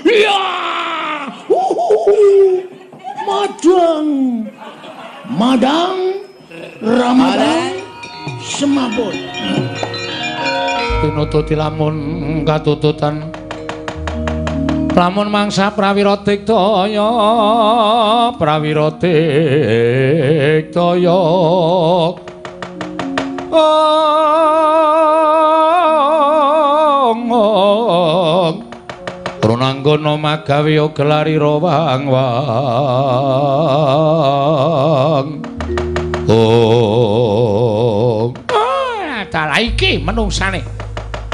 Iya. Madang. Madang. Ramadhan semaput. Tinututi lamun katututan. Lamun mangsa prawira diktaya, prawira diktaya. Ong. Runanggono magawe gelari rawang wang. Oh. Ah, dalah iki menungsane.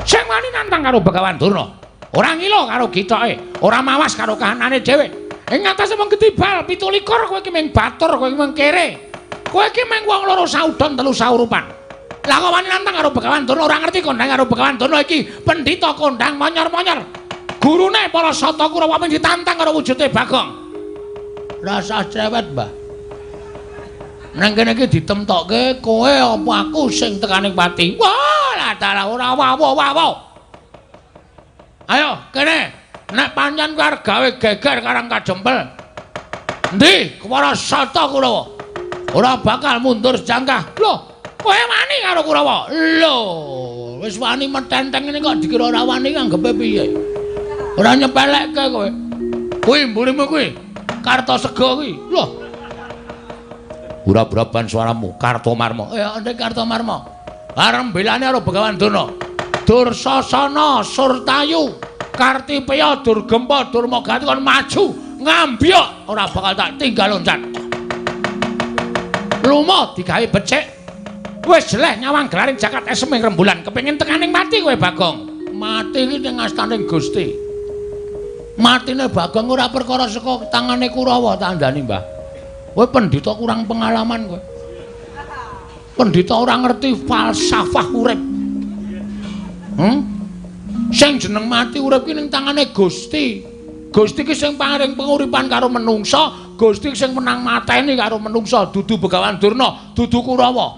Sing wani nantang karo Begawan Durna. Ora ngilo karo gitoke, ora mawas karo kahanane dhewe. Ing ngatasé wong ketibal 17 kowe iki mung batur, kowe iki mung kere. Kowe iki mung wong loro saudon telu saurupan. Lah kok wani nantang karo Begawan Durna, ora ngerti kondang karo Begawan Durna iki pendhita kondang monyor-monyor. Gurune para Sata Kurawa mung ditantang karo wujude Bagong. Rasah cewet, Mbah. Nang kene iki ditemtokke kowe apa aku sing tekaning pati. Wah, lah dalah ora wawo-wawo. Ayo kene, nek pancen kowe arep gawe geger Karang Kajempel. Endi para Sata Kurawa? Ora bakal mundur sejangkah. Lho, kowe wani karo Kurawa? Lho, wis wani metenteng ngene kok dikira ora wani anggepe piye? Ora nyepelekke kowe. Kuwi mburimu kuwi. Kartosega kuwi. Lho. Ura-uraban suaramu, Kartomarma. Ya, ndek Kartomarma. Arep belane karo Begawan Durna. Dursasana, Surtayu, Kartipeya, Durgempa, Durmagati kon maju ngambyok ora bakal tak tinggal loncat. Lumo digawe becik. Wis jeleh nyawang gelaring jagat esem ing rembulan, kepengin tekaning mati kowe Bagong. Mati iki ning astaning Gusti. Matine Bagong ora perkara saka tangane Kurawa tak andani, Mbah. Kowe pendhita kurang pengalaman kowe. Pendhita ora ngerti falsafah urip. Sing jeneng mati urip ki ning tangane Gusti. Gusti ki sing paring penguripan karo menungsa, Gusti sing menang mateni karo menungsa, dudu Begawan Durna, dudu Kurawa.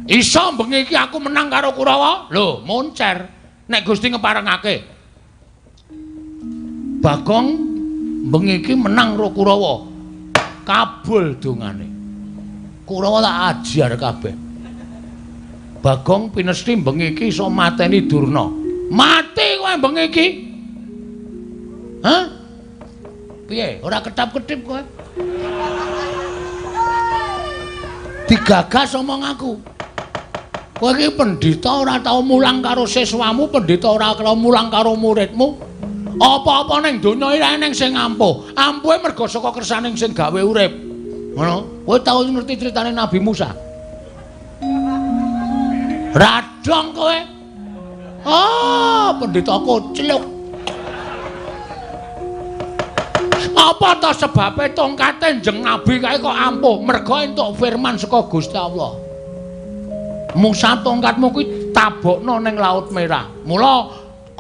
Iso bengi iki aku menang karo Kurawa? Lho, moncer. Nek Gusti ngeparengake. Bagong bengi iki menang karo Kurawa. Kabul dongane. Kurawa tak ajar kabeh. Bagong pinesti bengi iki iso mateni Durna. Mati kowe bengi iki. Hah? Piye? Ora ketap-ketip kowe? Digagas omong aku. Kowe iki pendhita ora tau mulang karo siswamu, pendhita ora tau mulang karo muridmu. Apa-apa ning donya iki eneng sing ampuh. Ampuhe mergo saka kersaning sing gawe urip. Ngono. Kowe tau ngerti critane Nabi Musa? Radong kowe. Ah, pendhita kocluk. Apa ta sebabe tongkate Njeng Nabi kae kok ampuh? Mergo entuk firman saka Gusti Allah. Musa tongkatmu kuwi tabokno ning Laut Merah. Mula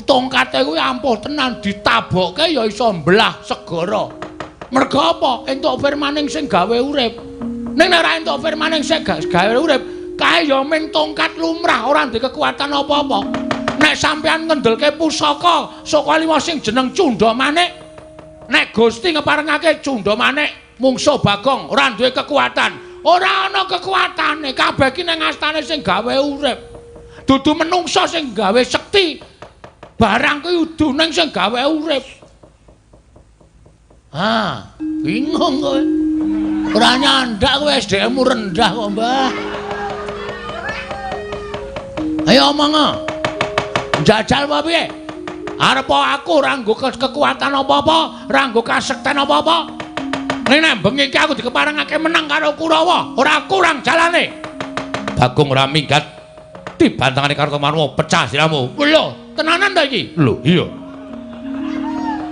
tongkate kuwi ampuh tenan, ditabokke ya iso mbelah segara. Mergo apa? Entuk firmaning sing gawe urip. Ning nek ora entuk firmaning sing gawe urip, kae ya mung tongkat lumrah, ora ndek kekuatan apa-apa. Nek sampeyan ngendelke pusaka saka lima sing jeneng Cunda Manik, nek Gusti ngeparengake Cunda Manik mungsuh Bagong ora duwe kekuatan. Ora ana kekuatane, kabeh ki ning astane sing gawe urip. Dudu menungsa sing gawe sekti. Barang kuwi udu ning sing gawe urip. Ah, bingung kowe. Ora nyandak kowe, SDM-mu rendah kok, Mbah. Ayo omong. Njajal apa piye? Arep aku ora nggo kekuatan apa-apa, ora nggo kasekten apa-apa. Ning nek bengi iki aku dikeparengake menang karo Kurawa, ora kurang jalane. Bagong ora minggat dibantangane Kartomarma, pecah siramu. Lho, tenanan ta iki? Lho, iya.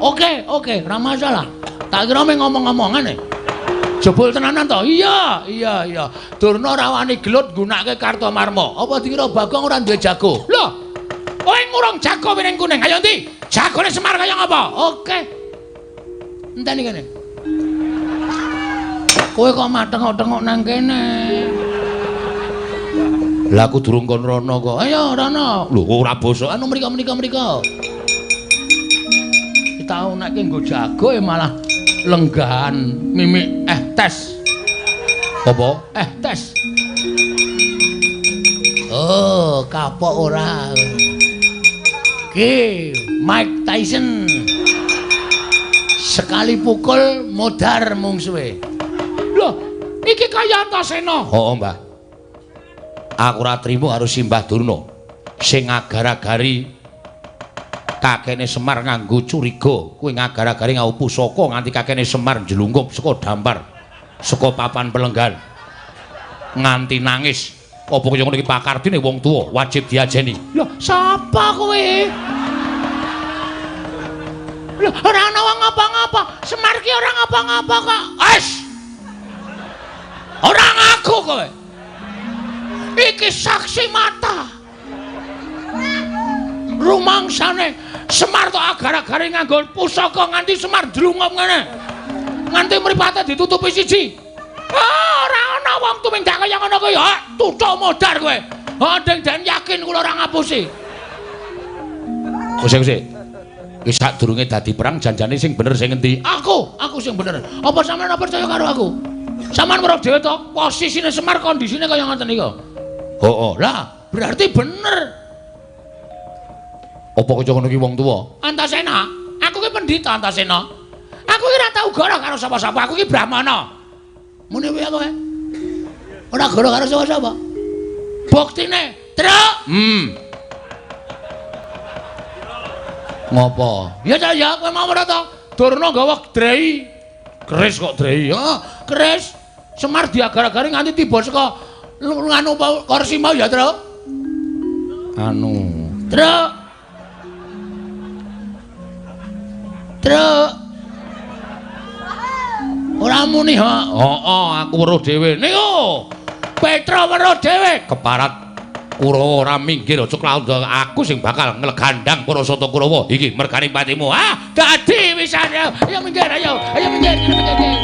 Oke, oke, ora masalah. Tak kira mung ngomong-ngomongan e. Jebul tenanan to? Iya, iya, iya. Durna ora wani gelut nggunakake Kartomarma. Apa dikira Bagong ora duwe jago? Lho, kowe ngurung jago piring kuning. Ayo ndi? Jagone Semar kaya ngapa? Oke. Enteni kene. Kowe kok matengok-tengok nang kene. Lah aku durung kon rono kok. Ayo rono. Lho ora bosok. Anu mriko mriko mriko. Kita Digawekke nggo jago malah lenggahan mimik tes. Apa? Tes. Oh, kapok ora. Ki Mike Tyson. Sekali pukul modar mungsuhe. Loh, iki kaya Antasena. Heeh, Mbah. Aku ora trimo karo Simbah Durna sing ngagar-agari kakene Semar nganggo curiga. Kuwi ngagar-agari nganggo pusaka nganti kakene Semar njlungkup saka dampar, saka papan pelenggan. Nganti nangis. Apa kaya ngono iki pakardine wong tuwa wajib diajeni. Loh, sapa kowe? Loh, ora ana wong ngapa-ngapa. Semar ki ora ngapa-ngapa kok. Wes. Ora ngaku kowe. Iki saksi mata. Rumangsane Semar tok agar-agare nganggo pusaka nganti Semar ndlungup ngene. Nganti mripate ditutupi siji. Ah, ora ana wong tumindak kaya ngono kuwi. Ha, tutuk modar kowe. Ha, den yakin kula ora ngapusi. Kuse-kuse. Wis sadurunge dadi perang janjane sing bener sing endi? Aku sing bener. Apa sampeyan ora percaya karo aku? Sampeyan weruh dhewe to, posisine Semar kondisine kaya ngoten niku. Heeh. Lah, berarti bener. Apa kaya ngono ki wong tuwa? Antasena, aku ki pendhita Antasena. Aku ki ora tau goro karo sapa-sapa, aku ki Brahmana. Muni piye kowe? Ora goro karo sapa-sapa. Buktine, Truk. Ngopo? Ya ta ya, kowe mau ora to? Durna nggawa drei. Keris kok drei? Heeh, keris. Semar diagar-agari nganti tiba saka nganu kursi mau ya, Truk. Anu, Truk. Truk. Ora muni ha. Heeh, aku weruh dhewe. Niku. Petra weruh dhewe. Keparat Kurawa ora minggir aja klaut aku sing bakal nglegandang para sata Kurawa. Iki mergane patimu. Ah, dadi wisan. Ayo minggir, ayo. Ayo minggir, minggir.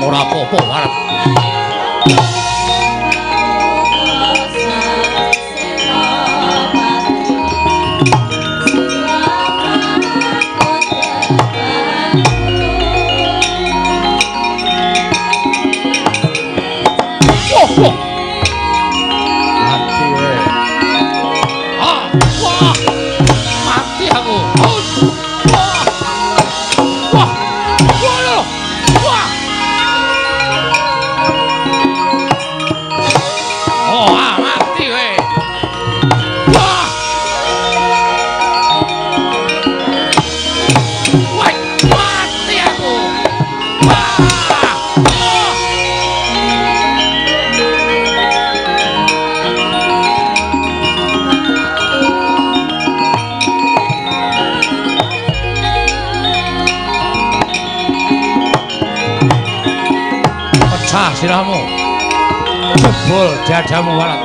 Ora apa-apa arep. Wah, wah. Mati we. Ah, wah. Mati aku. Wah. Wah. Wah. Wah. Oh, mati we. Wah. Wah, mati aku. Wah. Pecah sirahmu. Jebol dadamu walat.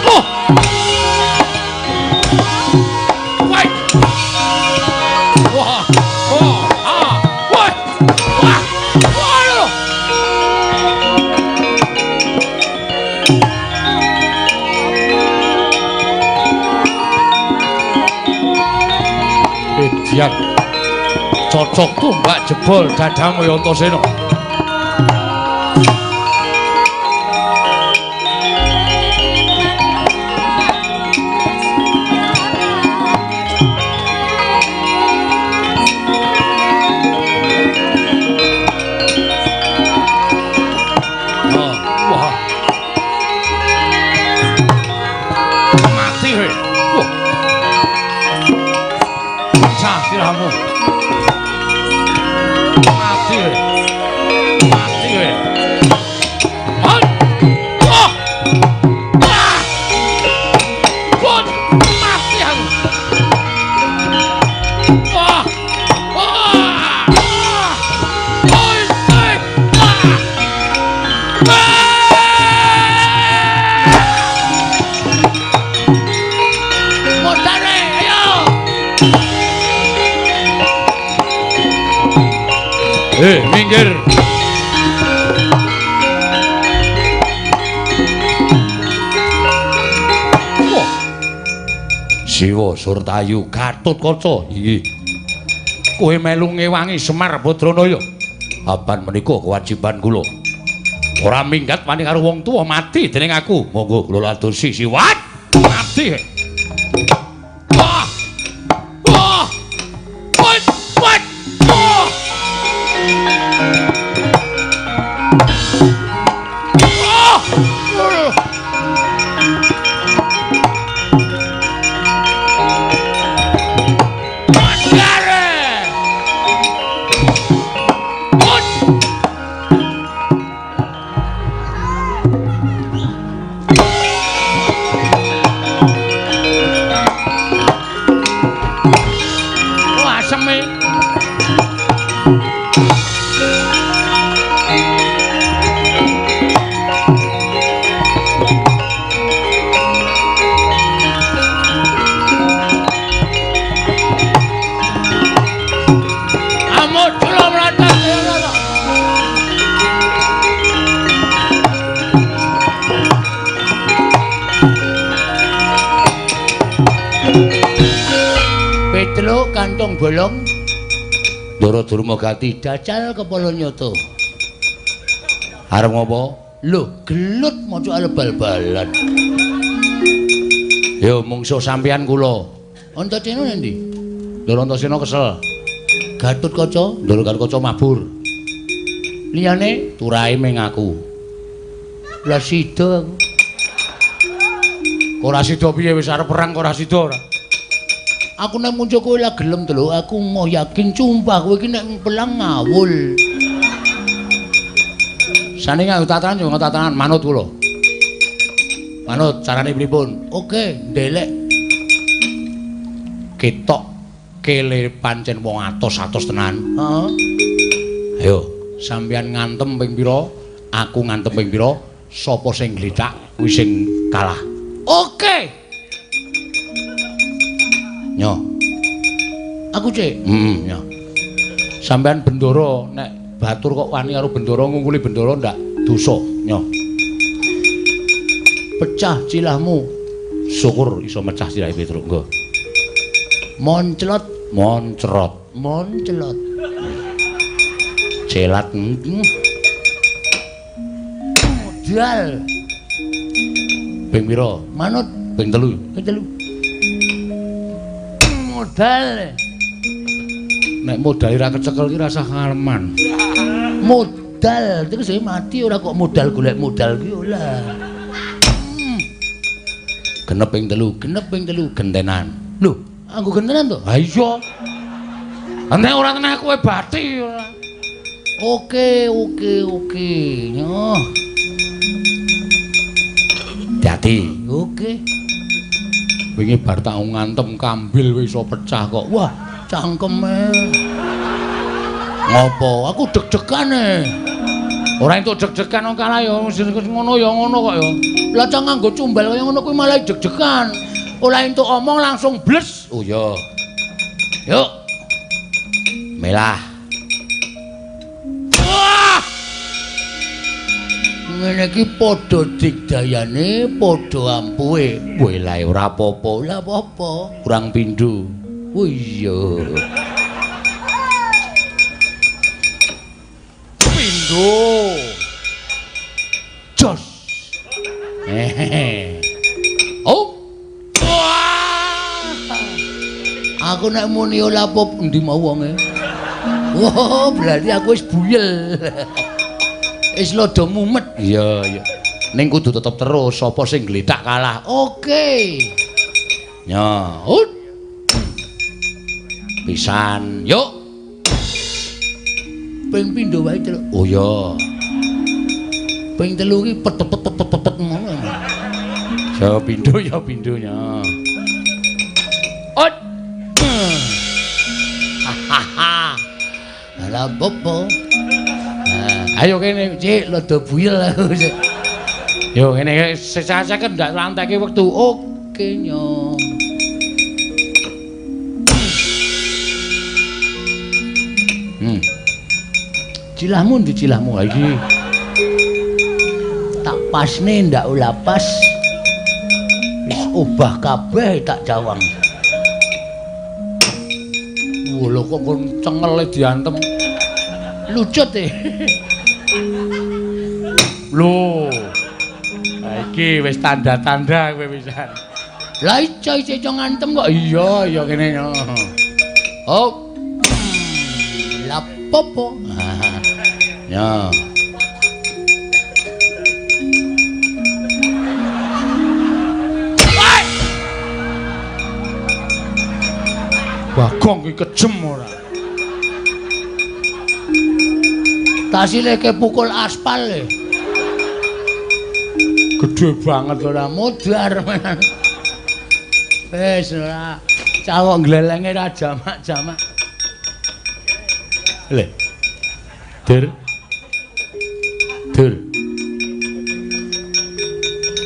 Oh. Wah. Wah. Oh. Ah. Wah. Wah. Wah. Idiot. Cocok tumbak jebol dadamu ya Antasena. Minggir. Wah. Siwa Surtayu Gatotkaca. Inggih. Kowe melu ngewangi Semar Badranaya. Apan menika kewajiban kula. Ora minggat wani karo wong tuwa mati dening aku. Monggo kula ladosi siwat. Mati. Wah. Wah. Wah. Wah. Petruk kantong bolong Ndara Durmagati dacal kepala nyata. Arep ngopo? Lho, gelut maca arep bal-balan. Yo mungsuh sampeyan kula. Antasena endi? Ndara Antasena kesel. Gatotkaca, Ndara Gatotkaca mabur. Liyane turahe ming aku. Lah sida aku. Ora sida piye wis arep perang kok ora sida ora. Aku nek muncul kowe lah gelem to lho, aku mau yakin sumpah kowe iki nek pelang ngawul. Sane nganggo tatanan yo nganggo tatanan manut kula. Manut carane pripun? Oke, ndelek. Ketok kele pancen wong atos-atos tenan. Heeh. Ayo, sampeyan ngantem ping pira, aku ngantem ping pira, sapa sing glithak kuwi sing kalah. Oke. Nyo. Aku cek. Heeh, nyo. Sampeyan bendara nek batur kok wani karo bendara ngungkuli bendara ndak dosa, nyo. Pecah cilahmu. Syukur iso mecah silahe Petruk, nggo. Monclot, moncrot, monclot. Celat. Modal. Ping pira? Manut ping 3. Ping 3. Modal. Nek modal ora kecekel ki rasah ngaleman. Modal terus mati ora kok modal golek modal ki ora. Genep ping 3, genep ping 3 gentenan. Lho, aku gentenan to? Ha iya. Nek ora tenah kowe bathi ora. Oke, oke, oke. Nyoh. Dadi. Oke. Wingi bar tak ngantem kambil wis iso pecah kok. Wah, cangkeme. Ngopo? Aku deg-degane. Ora entuk deg-degan wong kalah ya ngono ya ngono kok ya. Lah cah nganggo cumbal kaya ngono kuwi malah deg-degan. Ora entuk omong langsung bles. Oh iya. Yuk. Melah. Wah! Ngene iki padha digdayane, padha ampuhe. Welae ora apa-apa. Ora apa-apa. Kurang pindho. Oh iya. Yo. Jos. Hehehe. Oh. Wah. Aku nek muni ora pop endi mau wonge. Wah, berarti aku wis buyel. Wis lodo mumet. Iya, iya. Ning kudu tetep terus, sapa sing gletak kalah. Oke. Ya, ut. Pisan, yuk. Ping pindho wae telu. Oh iya. Ping telu iki pet pet pet pet pet ngono. Ya pindho ya pindhonya. Ut. Hahaha. Lah bopo. Ayo kene, Cik, lodo buyel aku. Yo ngene sesasake ndak lanteke wektu. Oke nyo. Cilahmu ndi cilahmu ha iki? Tak pasne ndak ula pas. Wis obah kabeh tak jawang. Wah lho kok kon cengele diantem. Lucut e. Lho. Ha iki wis tanda-tanda kowe pisan. Lah iso iso ngantem kok. Iya, iya kene. Oh. Lah popo. Ya. Bagong ki kejem ora. Tasileke pukul aspal e. Gedhe banget ora modar. Wis ora cawok glelenge ra jamak-jamak. Le. Dur. Dur.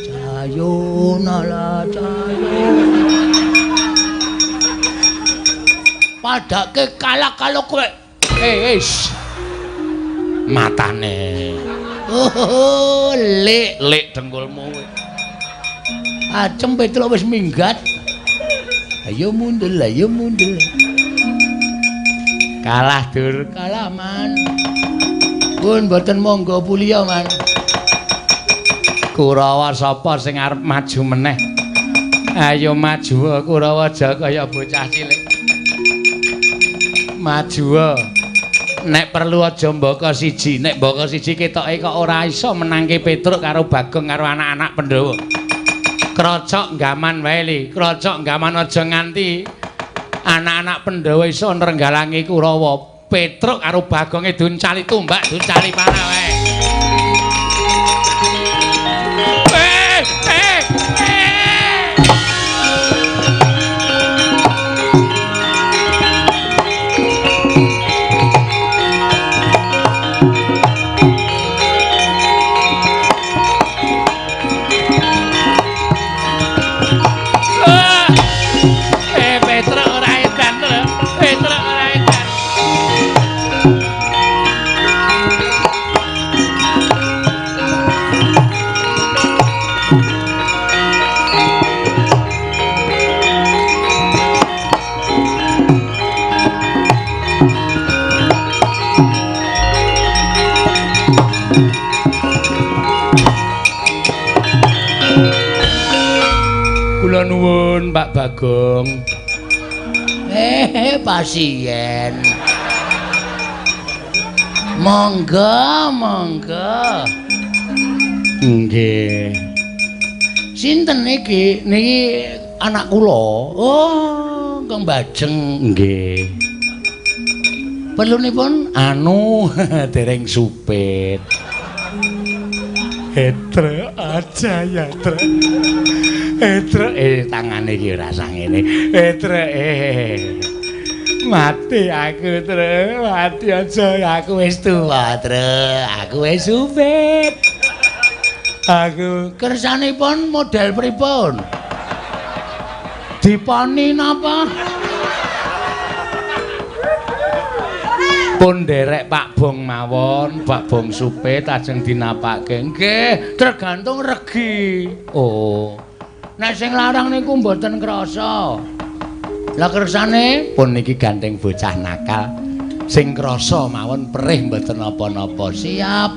Cayo nala cayo. Padake kalah kalau kowe. Eh, wis. Matane. Oh, lek, lek dengkulmu kowe. Acem Petruk wis minggat. Ayo mundur, ayo mundur. Kalah dur, kalah man. Pun mboten monggo puliya man. Kurawa sapa sing arep maju meneh? Ayo maju Kurawa aja kaya bocah cilik. Maju. Nek perlu aja mbaka siji, nek mbaka siji ketoke kok ora iso menangke Petruk karo Bagong karo anak-anak Pandhawa. Krocok gaman wae li, krocok gaman aja nganti anak-anak Pandhawa iso nrenggalangi Kurawa. Petruk karo Bagonge duncali tumbak, duncali panah wae. Petruk ora edan, Petruk ora edan. Kula nuwun Pak Bagong. Pasien. Monggo, monggo. Nggih. Sinten niki? Niki anak kula. Oh, Kang Bajeng. Nggih. Perlunipun anu dereng supit. Etre aja ya, Tre. Etre tangane iki ora sangene. Etre mati aku, Tre. Mati aja aku wis tuwa, Tre. Aku wis supit. Aku kersanipun model pripun? Diponi napa? Pun nderek Pak Bong mawon, Pak Bong supit ajeng dinapake. Nggih, tergantung regi. Oh. Nek sing larang niku mboten krasa. Lah kersane pun niki gandeng bocah nakal. Sing krasa mawon perih mboten napa-napa. Siap.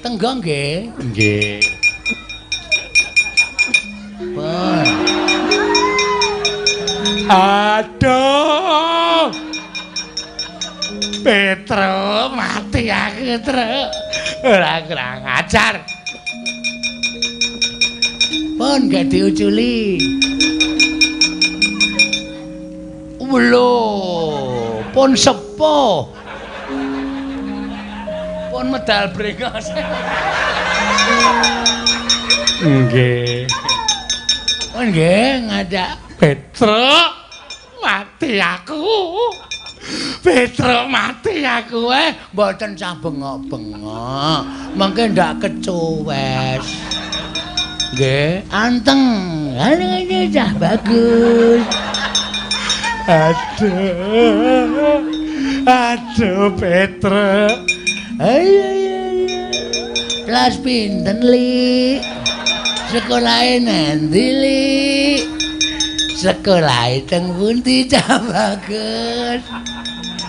Tenggo nggih. Nggih. Pun. Aduh. Petro mati aku, Tru. Ora kurang ajar. Pun gak diuculi. Lho, pun sepuh. Pun medal brengos. Nggih. Pun nggih ngajak Petro mati aku. Petro mati aku. Mboten sah bengok-bengok. Mengke ndak kecuwes. Nggih, anteng. Anteng cah bagus. Aduh. Aduh Petro. Ayo ayo. Kelas pinten, Li? Sekolahe nanti, Li? Sekolahe teng pundi cah bagus?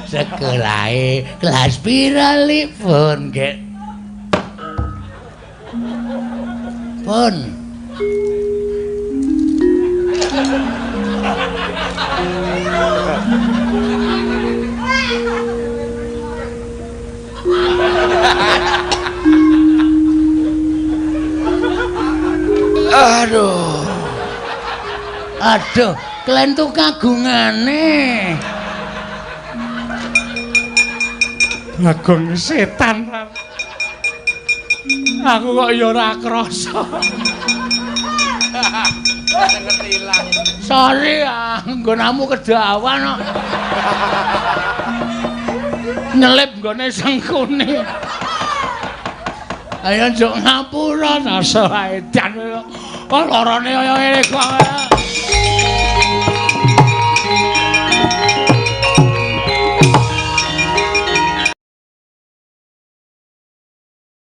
Sekolahe kelas pira, Li? Pun nggih. Pun. Aduh. Aduh, klentu kagungane. Bagong setan. Aku kok ya ora krasa. Sorry, nggonamu kedawan kok. Nyelip nggone sengkune. Ayo njuk ngapura rasa edan. Oh, lorone kaya ngene kok.